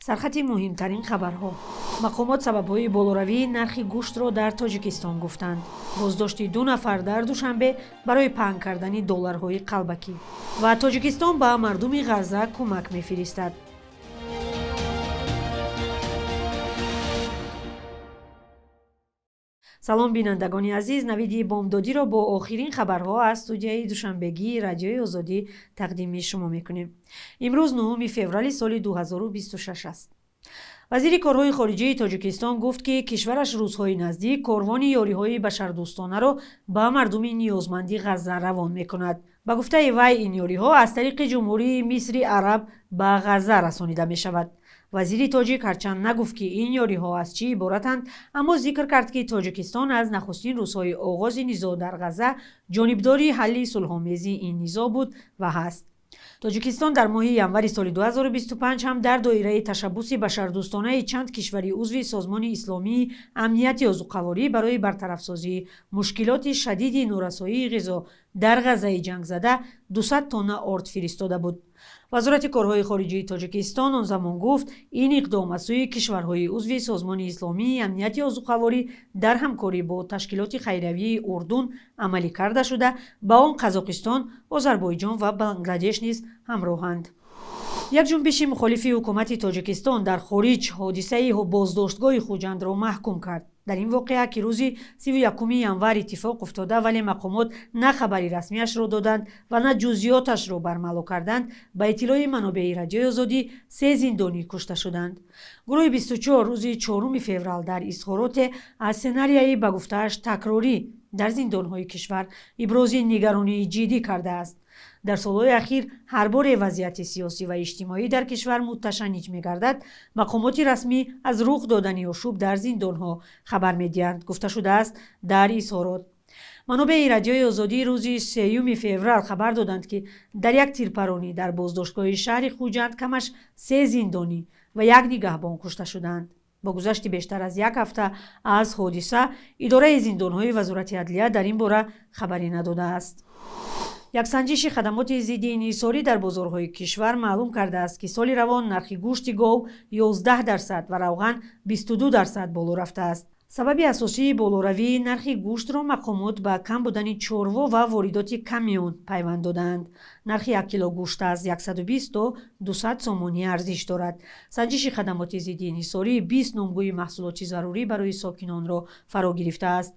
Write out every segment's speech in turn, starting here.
Сархати муҳимтарин хабарҳо. Мақомот сабабҳои болоравии нархи гӯштро дар Тоҷикистон гуфтанд. Боздошти 2 нафар дар Душанбе барои паҳн кардани долларҳои қалбакӣ. Ва Тоҷикистон ба мардуми Ғазза кӯмак мефиристад. Салом, бинандагони азиз. Навиди бомдодиро бо охирин хабарҳо аз студияи душанбегии Радиои Озодӣ тақдими шумо мекунем. Имрӯз 9 феврали соли 2026 аст. Вазири корҳои хориҷии Тоҷикистон гуфт, ки кишвараш рӯзҳои наздик корвони ёриҳои башардӯстонаро ба мардуми ниёзманди Ғазза равон мекунад. Ба гуфтаи вай, ин ёриҳо аз тариқи Ҷумҳурии Мисри Араб ба Ғазза расонида мешавад. Вазири тоҷик ҳарчанд нагуфт, ки ин ёриҳо аз чӣ иборатанд, аммо зикр кард, ки Тоҷикистон аз нахустин рӯзҳои оғози низоъ дар Ғазза ҷонибдори ҳалли сулҳомези ин низоъ буд ва ҳаст. Тоҷикистон дар моҳи январи соли 2025 ҳам дар доираи ташаббуси башардӯстонаи чанд кишвари узви Созмони Исломии Амнияти Озуқаворӣ барои бартарафсозии мушкилоти шадиди норасоии ғизо дар Ғаззаи ҷангзада 200 тонна орд фиристода буд. Вазорати корҳои хориҷии Тоҷикистон он замон гуфт, ин иқдом аз сӯи кишварҳои узви Созмони Исломии Амнияти Озуқаворӣ дар ҳамкорӣ бо ташкилоти хайриявии Урдун амалӣ карда шуда, ба он Қазоқистон, Озарбойҷон ва Бангладеш низ ҳамроҳанд. Як ҷунбиши мухолифи ҳукумати Тоҷикистон дар хориҷ ҳодисаи боздоштгоҳи Хуҷандро маҳкум кард. Дар ин воқеа, ки рӯзи 31 январ иттифоқ уфтода, вале мақомот на хабари расмиашро доданд ва на ҷузъиёташро бармало карданд, ба иттилои манобеи Радиои Озодӣ 3 зиндонӣ кушта шуданд. Гурӯҳи 24 рӯзи 4 феврал дар изҳороте аз сценарияи ба гуфтааш такрорӣ дар зиндонҳои кишвар ибрози нигаронии ҷиддӣ кардааст. Дар солҳои ахир ҳар боре вазъияти сиёсӣ ва иҷтимоӣ дар кишвар мутташанниҷ мегардад, мақомоти расмӣ аз рух додани ошӯб дар зиндонҳо хабар медиҳанд, гуфта шудааст дар изҳорот. Манобеи Радиои Озодӣ рӯзи 3 феврал хабар доданд, ки дар як тирпаронӣ дар боздоштгоҳи шаҳри Хуҷанд камаш 3 зиндонӣ ва як нигаҳбон кушта шуданд. Бо гузашти бештар аз як ҳафта аз ҳодиса, идораи зиндонҳои Вазорати адлия дар ин бора хабарӣ надодааст. Як санҷиши хадамоти зидди инҳисорӣ дар бозорҳои кишвар маълум кардааст, ки соли равон нархи гӯшти гов 11% ва равған 22% боло рафтааст. Сабаби асосии болоравии нархи гӯштро мақомот ба кам будани чорво ва воридоти ками он пайванд додаанд. Нархи 1 кило гӯшт аз 120 то 200 сомонӣ арзиш дорад. Санҷиши хадамоти зидди инҳисорӣ 20 номгӯи маҳсулоти зарурӣ барои сокинонро фаро гирифтааст.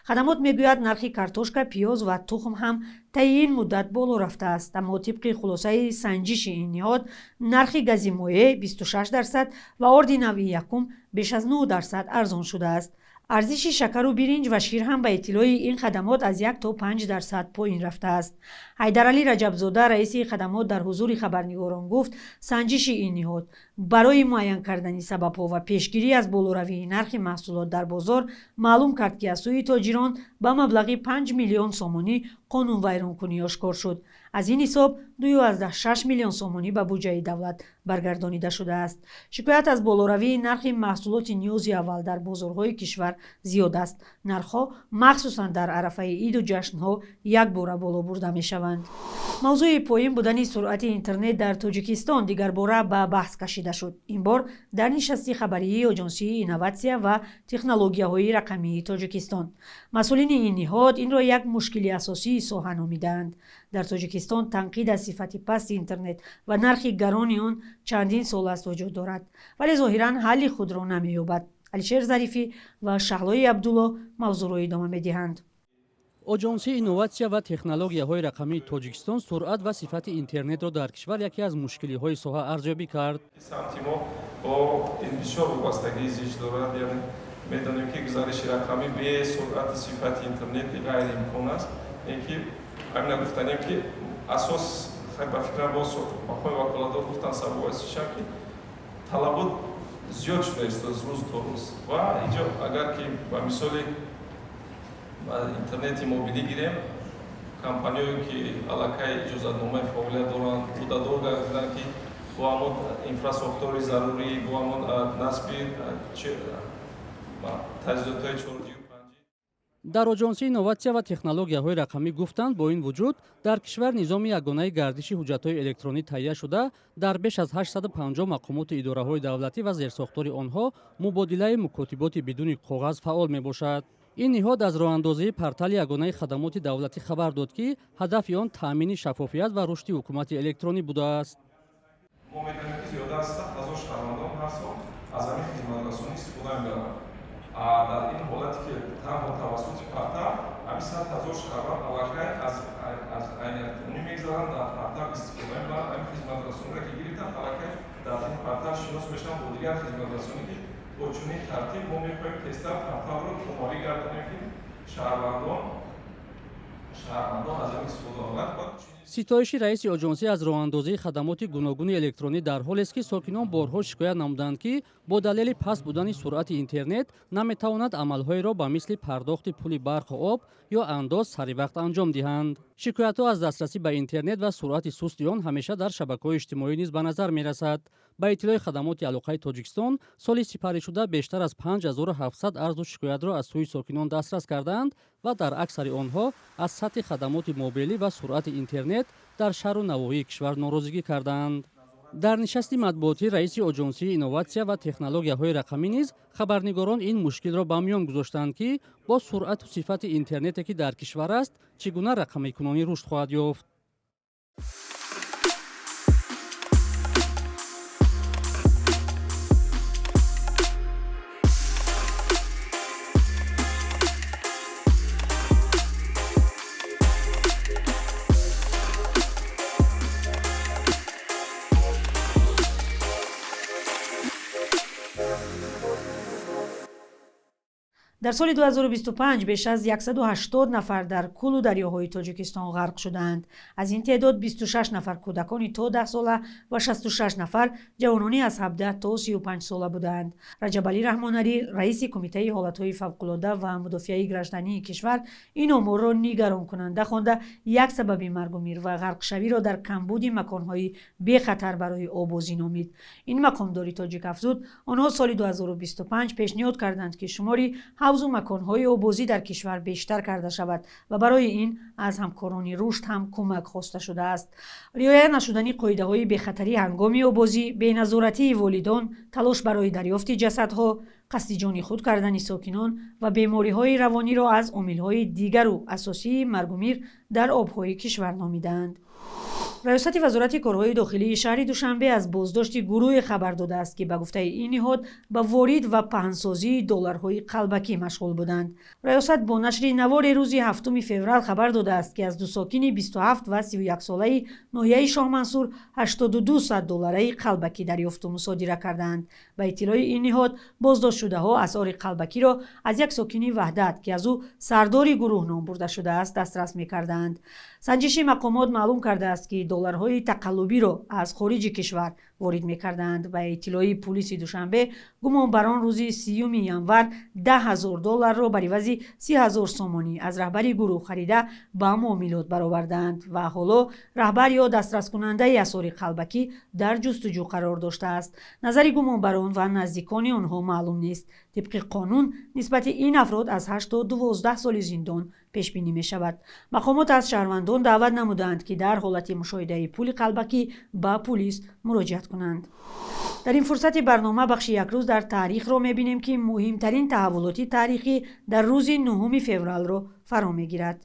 Хадамот мегӯяд, нархи картошка, пиёз ва тухм ҳам таи ин муддат боло рафтааст, аммо тибқи хулосаи санҷиши ин ниҳод нархи гази моеъ 26% ва орди навъи якум беш аз 9% арзон шудааст. Арзиши шакару биринҷ ва шир ҳам ба иттилои ин хадамот аз 1 то 5% поин рафтааст. Ҳайдаралӣ Раҷабзода, раиси хадамот, дар ҳузури хабарнигорон гуфт, санҷиши ин ниҳод барои муайян кардани сабабҳо ва пешгирӣ аз болоравии нархи маҳсулот дар бозор маълум кард, ки аз сӯи тоҷирон ба маблағи 5 миллион сомонӣ қонунвайронкунӣ ошкор шуд. Аз ин ҳисоб 2,6 миллион сомонӣ ба буҷаи давлат баргардонида шудааст. Шикоят аз болоравии нархи маҳсулоти ниёзи аввал дар бозорҳои кишвар зиёд аст. Нархҳо махсусан дар арафаи иду ҷашнҳо якбора боло бурда мешаванд. Мавзӯи поин будани суръати интернет дар Тоҷикистон дигарбора ба баҳс кашида шуд. Ин бор дар нишасти хабарии Оҷонсии инноватсия ва технологияҳои рақамии Тоҷикистон. Масъулини ин ниҳод инро як мушкили асосии соҳа номидаанд. Дар Тоҷикистон танқид аз сифати пасти интернет ва нархи гарони он чандин сол аст вуҷуд дорад, вале зоҳиран ҳалли худро намеёбад. Алишер Зарифӣ ва Шаҳлои Абдулло мавзӯъро идома медиҳанд. Оҷонсии инноватсия ва технологияҳои рақамии Тоҷикистон суръат ва сифати интернетро дар кишвар яке аз мушкилиҳои соҳа арзёбӣ кард. Самти мо бо ин бисёр вобастагии зич дорад, яъне медонем, ки гузариши рақамӣ бе суръати сифати интернет ғайриимкон аст. Ин ки ҳамина гуфтанем, ки асос, ба фикрам, боз мақоми ваколатдор гуфтан, сабаб ки талабот зиёд шуда истодааст рӯз то рӯз. Ва инҷо агар ки ба мисоли интернети мобилӣ гирем, компаниое ки аллакай иҷозатномаи фаъолият доранд, ӯҳдадор гардиданд, ки бо ҳамон инфрасохтори зарурӣ, бо ҳамон насби таҷҳизотҳои 4G. Дар Оҷонсии инноватсия ва технологияҳои рақамӣ гуфтанд, бо ин вуҷуд дар кишвар низоми ягонаи гардиши ҳуҷҷатҳои электронӣ таҳия шуда, дар беш аз 850 мақомоту идораҳои давлатӣ ва зерсохтори онҳо мубодилаи мукотиботи бидуни коғаз фаъол мебошад. Ин ниҳод аз роҳандозии портали ягонаи хадамоти давлатӣ хабар дод, ки ҳадафи он таъмини шаффофият ва рушди ҳукумати электронӣ будааст. Мо медонем, ки зиёда аз 100 000 шаҳрвандон ҳар сол аз ҳамин хизматрасонӣ истифода мебаранд. Дар ин ҳолате ки танҳо тавассути портал ҳамин 100 000 шаҳрванд аллакай аз айни электронӣ мегзаранд, дар портал истифода мебаранд, ҳамин хизматрасониро ки гирифтанд, аллакай дар ин портал шинос мешаванд бо дигар хизматрасонӣ, ки бо чунин тартиб мо мехоҳем тезтар порталро оммавӣ гардонем, ки шаҳрвандон аз ин истифода баранд. Ситоиши раиси оҷонсӣ аз роҳандозии хадамоти гуногуни электронӣ дар ҳолест, ки сокинон борҳо шикоят намуданд, ки бо далели паст будани суръати интернет наметавонад амалҳоеро ба мисли пардохти пули барқу об ё андоз саривақт анҷом диҳанд. Шикоятҳо аз дастрасӣ ба интернет ва суръати сусти он ҳамеша дар шабакаҳои иҷтимоӣ низ ба назар мерасад. Ба иттилои хадамоти алоқаи Тоҷикистон, соли сипаришуда бештар аз 5700 арзу шикоятро аз сӯи сокинон дастрас кардаанд ва дар аксари онҳо аз сатҳи хадамоти мобилӣ ва суръати интернет дар шаҳру навоҳии кишвар норозигӣ кардаанд. Дар нишасти матбуотӣ раиси Оҷонсии инноватсия ва технологияҳои рақамӣ низ хабарнигорон ин мушкилро ба миён гузоштанд, ки бо суръату сифати интернете, ки дар кишвар аст, чӣ гуна рақамикунонӣ рушд хоҳад ёфт. Дар соли 2025 беш аз 180 нафар дар кӯлу дарёҳои Тоҷикистон ғарқ шудаанд. Аз ин теъдод 26 нафар кӯдакони то 10 сола ва 66 нафар ҷавонони аз 17 то 35 сола будаанд. Раҷабалӣ Раҳмоналӣ, раиси Кумитаи ҳолатҳои фавқулода ва мудофиаи граждании кишвар, ин оморро нигаронкунанда хонда, як сабаби маргу мир ва ғарқшавиро дар камбуди маконҳои бехатар барои обозӣ номид. Ин мақомдори тоҷик афзуд, онҳо соли 2025 пешниҳод карданд, ки шумори ҳавзу маконҳои обозӣ дар кишвар бештар карда шавад ва барои ин аз ҳамкорони рушд ҳам кӯмак хоста шудааст. Риоя нашудани қоидаҳои бехатарӣ ҳангоми обозӣ, беназоратии волидон, талош барои дарёфти ҷасадҳо, қасди ҷони худ кардани сокинон ва бемориҳои равониро аз омилҳои дигару асосии маргумир дар обҳои кишвар номидаанд. Раёсати Вазорати корҳои дохилии шаҳри Душанбе аз боздошти гурӯҳе хабар додааст, ки ба гуфтаи ин ниҳод ба ворид ва паҳнсозии долларҳои қалбакӣ машғул буданд. Раёсат бо нашри навори рӯзи 7 феврал хабар додааст, ки аз ду сокини 27 ва 31 солаи ноҳияи Шоҳмансур 82 сад доллараи қалбакӣ дарёфту мусодира кардаанд. Ба иттилои ин ниҳод, боздоштшудаҳо асъори қалбакиро аз як сокини Ваҳдат, ки аз ӯ сардори гурӯҳ ном бурда шудааст, дастрас мекардаанд. Санҷиши мақомот маълум кардааст, ки долларҳои тақаллубиро аз хориҷи кишвар ворид мекардаанд. Ба иттилои пулиси Душанбе, гумонбарон рӯзи 30 январ 10 000 долларро бар ивази 30 000 сомонӣ аз раҳбари гурӯҳ харида, ба муомилот баровардаанд ва ҳоло раҳбар ё дастраскунандаи асъори қалбакӣ дар ҷустуҷӯ қарор доштааст. Назари гумонбарон ва наздикони онҳо маълум нест. Тибқи қонун, нисбати ин афрод аз 8 то 12 соли зиндон пешбинӣ мешавад. Мақомот аз шаҳрвандон даъват намудаанд, ки дар ҳолати мушоҳидаи пули қалбакӣ ба пулис муроҷиат кунанд. Дар ин фурсати барнома бахши «Як рӯз дар таърихро мебинем, ки муҳимтарин таҳаввулоти таърихӣ дар рӯзи 9 февралро фаро мегирад.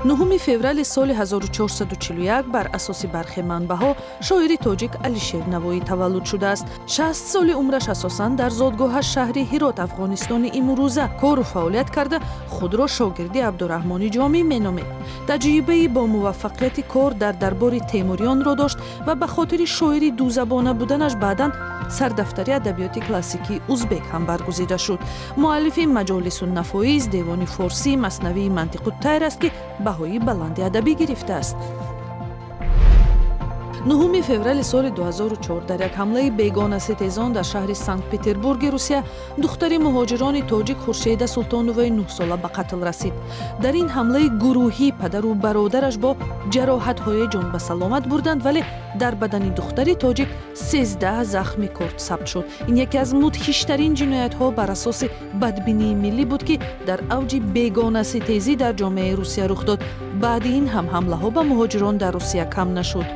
9 феврали соли 1441, бар асоси бархе манбаъҳо, шоири тоҷик Алишер Навоӣ таваллуд шудааст. 60 соли умраш асосан дар зодгоҳаш, шаҳри Ҳирот, Афғонистони имрӯза, кору фаъолият карда, худро шогирди Абдураҳмони Ҷомӣ меномид. Таҷрибаи бо муваффақияти кор дар дарбори темуриёнро дошт ва ба хотири шоири дузабона буданаш баъдан сардафтари адабиёти классикии узбек ҳам баргузида шуд. Муаллифи Маҷолисуннафоиз, Девони форсӣ, Маснавии Мантиқуттайр аст, ки баҳои баланди адабӣ гирифтааст. 9 феврали соли 2004 дар як ҳамлаи бегонаситезон дар шаҳри Санкт Петербурги Русия духтари муҳоҷирони тоҷик Хуршеда Султоноваи 9-сола ба қатл расид. Дар ин ҳамлаи гурӯҳӣ падару бародараш бо ҷароҳатҳое ҷон ба саломат бурданд, вале дар бадани духтари тоҷик 13 захми корд сабт шуд. Ин яке аз мудҳиштарин ҷиноятҳо бар асоси бадбинии миллӣ буд, ки дар авҷи бегонаситезӣ дар ҷомеаи Русия рух дод. Баъди ин ҳам ҳамлаҳо ба муҳоҷирон дар Русия кам нашуд.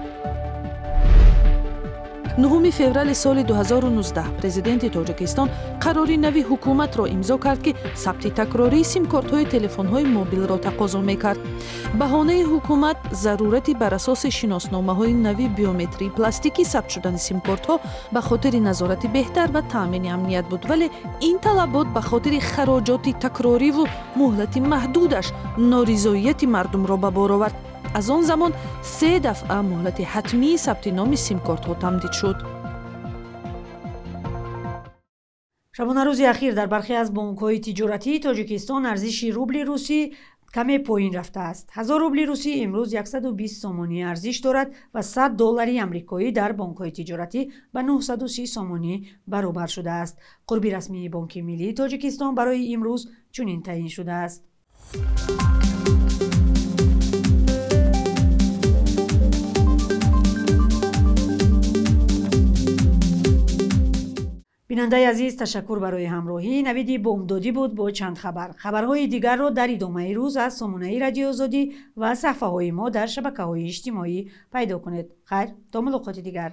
9 феврали соли 2019 президенти Тоҷикистон қарори нави ҳукуматро имзо кард, ки сабти такрории симкортҳои телефонҳои мобилро тақозо мекард. Баҳонаи ҳукумат зарурати бар асоси шиносномаҳои нави биометрии пластикӣ сабт шудани симкортҳо ба хотири назорати беҳтар ва таъмини амният буд, вале ин талабот ба хотири хароҷоти такрориву муҳлати маҳдудаш норизоияти мардумро ба бор овард. Аз он замон се дафъа муҳлати ҳатмии сабти номи симкортҳо тамдид шуд. Шабонарӯзи ахир дар бархе аз бонкҳои тиҷоратии Тоҷикистон арзиши рубли русӣ каме поин рафтааст. 1000 рубли русӣ имрӯз 120 сомонӣ арзиш дорад ва 100 доллари амрикоӣ дар бонкҳои тиҷоратӣ ба 930 сомонӣ баробар шудааст. Қурби расмии Бонки Миллии Тоҷикистон барои имрӯз чунин таъин шудааст. Бинандаи азиз, ташаккур барои ҳамроҳӣ. Навиди бомдодӣ буд бо чанд хабар. Хабарҳои дигарро дар идомаи рӯз аз сомонаи Радиои Озодӣ ва саҳфаҳои мо дар шабакаҳои иҷтимоӣ пайдо кунед. Хайр, то мулоқоти дигар.